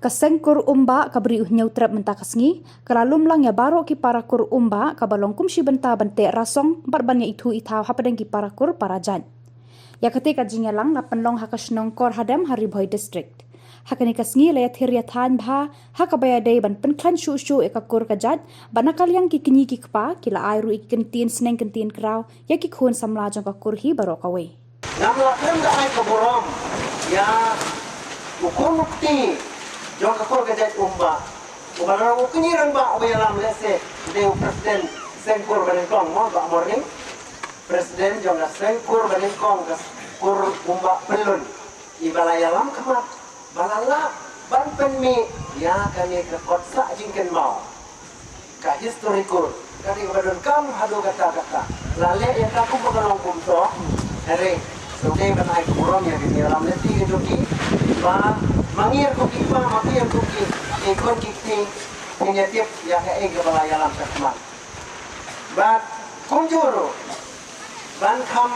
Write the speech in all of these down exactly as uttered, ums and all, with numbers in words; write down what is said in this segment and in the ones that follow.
Ka Seng Kur Umbah kaba ri u Hynñiewtrep mynta ka sngi ka la lum lang ïa baroh ki para kur umbah, kaba long kum shi bynta ban teh rasong bad ban ïa ithuh ithaw hapdeng ki para kur para jait. Ïa kata ka jingïalang la pynlong ha ka shnong Kor Hadem ha Ri Bhoi District. Ha kane ka sngi la ïathir ïathaiñ bha ha kaba ïadei ban pynkhlaiñ shuh shuh ïa ka kur ka jait, bad na ka liang ki kñi ki kpa ki la ai ruh ïa ki kyntien sneng kyntien kraw ïa ki khun samla jong ka kur hi baroh kawei. Ngam lah khlem da ai ka burom ïa u khun u kti jong ka kur ka jait Umbah, uba la long u kñi rangbah uba ïalam lehse u dei u president Seng Kur Banyngkong mo, Bah Morning. President jong ka Seng Kur Banyngkong, ka Kur Umbah Pyllun, iba la ïalam khmat ba la lah ban pynmih ïa kane ka kot sah jingkynmaw, ka history kur. Ka dei kaba donkam haduh katta katta. La leh ïa ka kumba ka long kumto. Hynrei sa dei ban ai ka burom ïa ka jingïalam lynti ka jong ki, ba ma ngi ruh ki kpa, ma phi ruh ki, ki khun ki kti, phin ïatip ïa kaei kaba la ïalam shakhmat. Bad kumjuh ruh ban kham,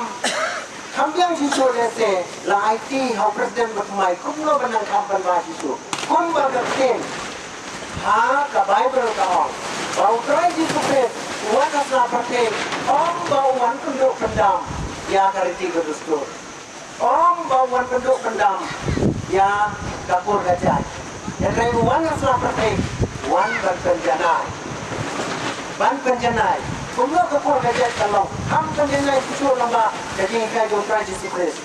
kham biang shisha lehse la aiti ha u president ba thymmai kumno ban nang kham pynbha shisha. Kumba ka ktien ha ka Baibl ka ong ba U Trai Jisu Khrist u wan ha sla pyrthei, ym ba u wan pynduh pyndam ïa ka riti ka dustur, ym ba u wan pynduh pyndam ïa ka kur ka jait. Hynrei u wan ha sla pyrthei, wan ban pynjanai. Ban pynjanai. Kumno ka kur ka jait ka long? Kham pynjanai shisha lyngba ka jinghikai jong U Trai Jisu Khrist.